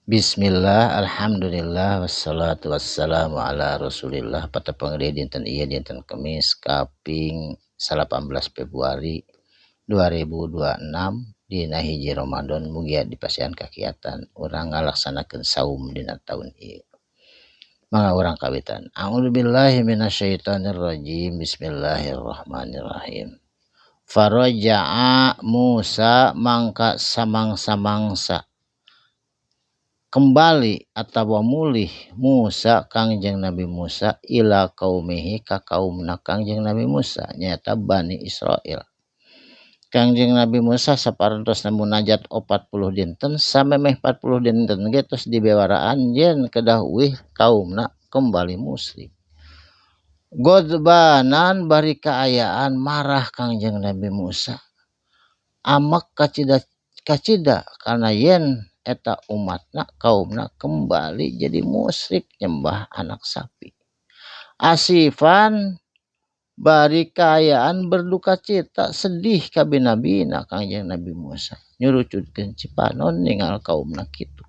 Bismillah, alhamdulillah, wassalatu wassalamu ala rasulillah. Patepang deui dinten ieu, dinten Kemis kaping 18 Februari 2026 dina 1 Ramadan. Mugia dipasihan kakiatan urang ngalaksanakeun saum dina taun ieu. Mangga urang kawitan. A'udzubillahi minasyaitonirrajim. Bismillahirrahmanirrahim. Faraja'a Musa, mangka samang-samangsa kembali atawa mulih Musa, Kangjeng Nabi Musa, ila kaumihi ka kaumna Kangjeng Nabi Musa, nyaeta Bani Israil. Kangjeng Nabi Musa saparentosna munajat 40 dinten, samemeh 40 dinten ge tos dibewaraan yen kedah uih kaumna kembali musyrik. Godbanan, bari kaayaan marah Kangjeng Nabi Musa, amek kacida kacida karena yen eta umatna, kaumna kembali jadi musyrik, nyembah anak sapi. Asifan, bari kaayaan berduka cita, sedih kabina-bina Kangjeng Nabi Musa, nyurucutkeun cipanon ningal kaumna kitu.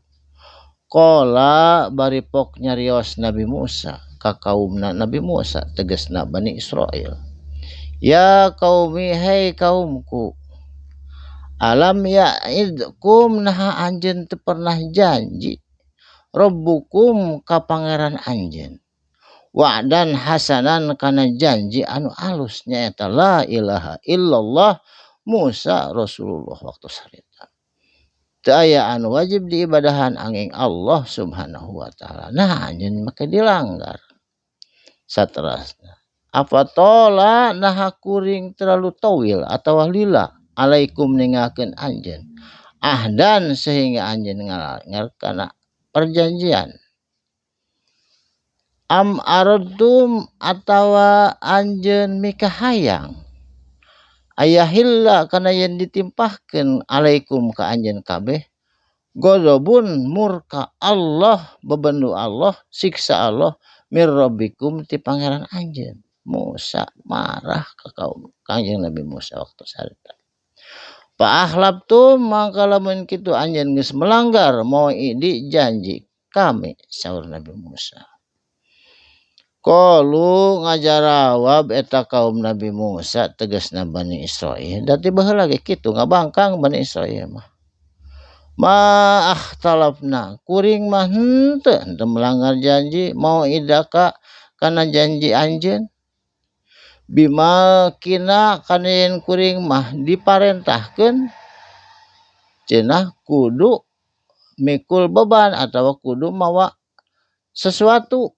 Qala, bari pok nyarios Nabi Musa ka kaumna Nabi Musa, tegesna Bani Israil, ya qaumi, hei kaumku, alam ya'idkum, naha anjeun teu pernah janji, rabbukum ka pangeran anjeun, wa'dan hasanan, kana janji anu alus, nyaeta la ilaha illallah, Musa Rasulullah waktu harita, teu aya anu wajib diibadahan anging Allah Subhanahu wa taala. Nah, anjeun make dilanggar. Saterasna, afatola, naha kuring terlalu tawil atawa lila, alaikum ninggalkeun anjeun, ahdan, sehingga anjeun ngalanggar kana perjanjian, am aradtum, atawa anjeun mikahayang, ayahilla, kana yen ditimpahkeun, alaikum ka anjeun kabeh, ghadabun, murka Allah, bebendu Allah, siksa Allah, mir rabbikum, ti pangeran anjeun. Musa marah ka kaum Kangjeng Nabi Musa waktu harita. Fa akhlaftum, mangka lamun kitu anjeun geus melanggar mau'idi, janji kami, saur Nabi Musa. Qalu, ngajarawab eta kaum Nabi Musa, tegasna Bani Israil, da ti baheula ge kitu ngabangkang Bani Israil mah. Ma akhtalafna, kuring mah henteu henteu melanggar janji, mau'idaka, kana janji anjeun, bima kina, kana yen kuring mah diparentahkeun cenah kudu mikul beban atawa kudu mawa sesuatu.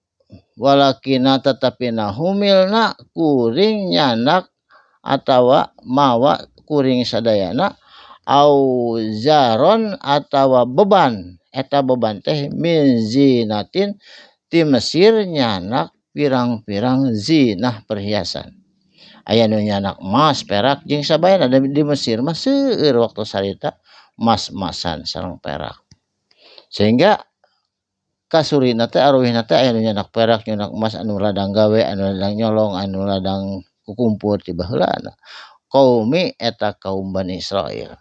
Walakina, tetapina, humilna, kuring nyandak atawa mawa kuring sadayana, auzaron, atawa beban, eta beban teh min zinatin, ti Mesir, nyandak pirang-pirang zinah, perhiasan. Aya nu nyandak emas, perak, jeung sabayana. Di Mesir mah seueur waktu harita emas-emasan sareng perak, sehingga kasurina teh, aruihna teh, aya nu nyandak perak, nyandak emas, anu ladang gawe, anu ladang nyolong, anu ladang kukumpul ti baheulana qaumi, eta kaum Bani Israil.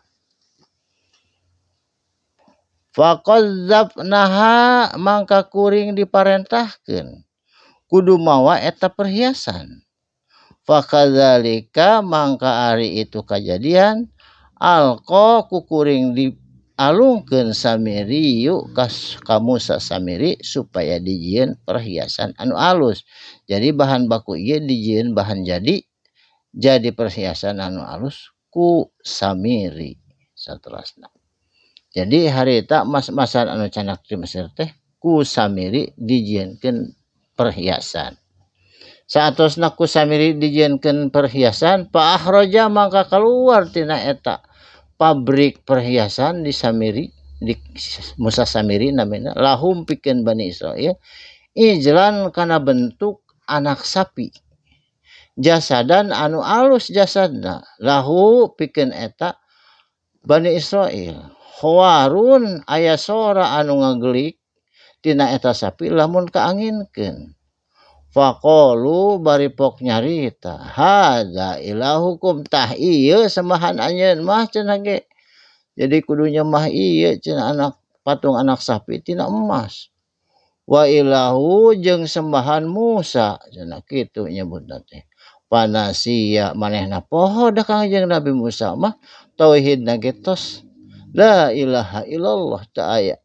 Faqadzafnaha, mangka kuring diparentahkeun kudu mawa eta perhiasan. Fakadzalika, mangka ari itu kajadian, alqa, ku kuring dialungkeun, Samiriyu ka Musa Samiri supaya dijieun perhiasan anu alus. Jadi bahan baku ieu dijieun bahan jadi perhiasan anu alus ku Samiri. Saterasna, jadi harita emas-emasan anu candak di Mesir teh ku Samiri dijieunkeun perhiasan. Saatosna ku Samiri dijieunkeun perhiasan, fa akhraja, mangka keluar tina eta pabrik perhiasan di Samiri, di Musa Samiri namina, lahum pikeun Bani Israil, ijlan, kana bentuk anak sapi, jasadan, anu alus jasadna, lahu pikeun eta Bani Israil, khuwarun, aya sora anu ngagelik tina eta sapi lamun kaanginkeun. Faqalu, bari pok nyarita, hadza ilahukum, tah ieu sembahan anjeun mah cenah ge, jadi kudu nyembah ieu cenah anak. Patung anak sapi tina emas. Wa ilahu jeung sembahan Musa cenah kitu nyebutna teh. Panasia manehna poho da Kangjeng Nabi Musa mah tauhidna ge tos la ilaha illallah, teu aya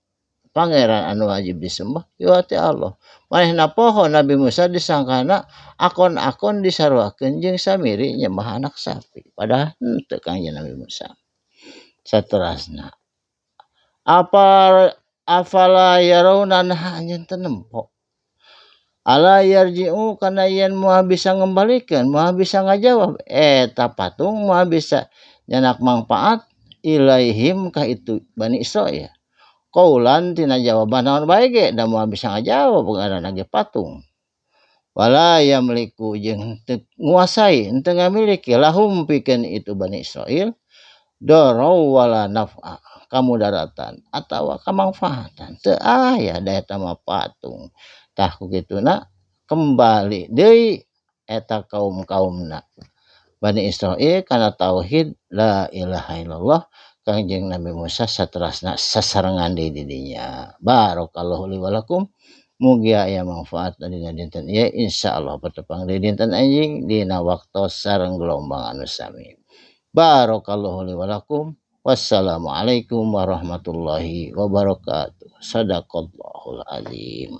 pangeran anu wajib disembah ieu teh Allah. Manehna poho Nabi Musa disangkana akon-akon disaruakeun jeung Samiri nyembah anak sapi, padahal henteu Kangjeng Nabi Musa. Saterasna apa afala yarawna, nah anjeun teu nempo ala yarji'u kana yen moal bisa ngembalikeun, moal bisa ngajawab eta patung, moal bisa nyanak mangfaat ilaihim ka itu Bani Israil qaulan tina jawaban naon bae ge da moal bisa ngajawab ngaranna ge patung. Wala yamliku jeung teu nguasai, henteu ngamiliki lahum pikeun itu Bani Israil doro wala naf'a kamudaratan atawa kamangfaatan, teu aya da eta mah patung. Tah ku kituna kembali deui eta kaum-kaumna Bani Israil kana tauhid la ilaha illallah. Kangjeng Nabi Musa saterasna sasarengan deui di dinya. Barakallahu li wa lakum, mugi aya manfaat dina dinten ieu. Insyaallah patepang deui dinten anjing dina waktos sareng gelombang anu sami. Barakallahu li wa lakum. Wassalamualaikum warahmatullahi wabarakatuh. Sadaqallahul azim.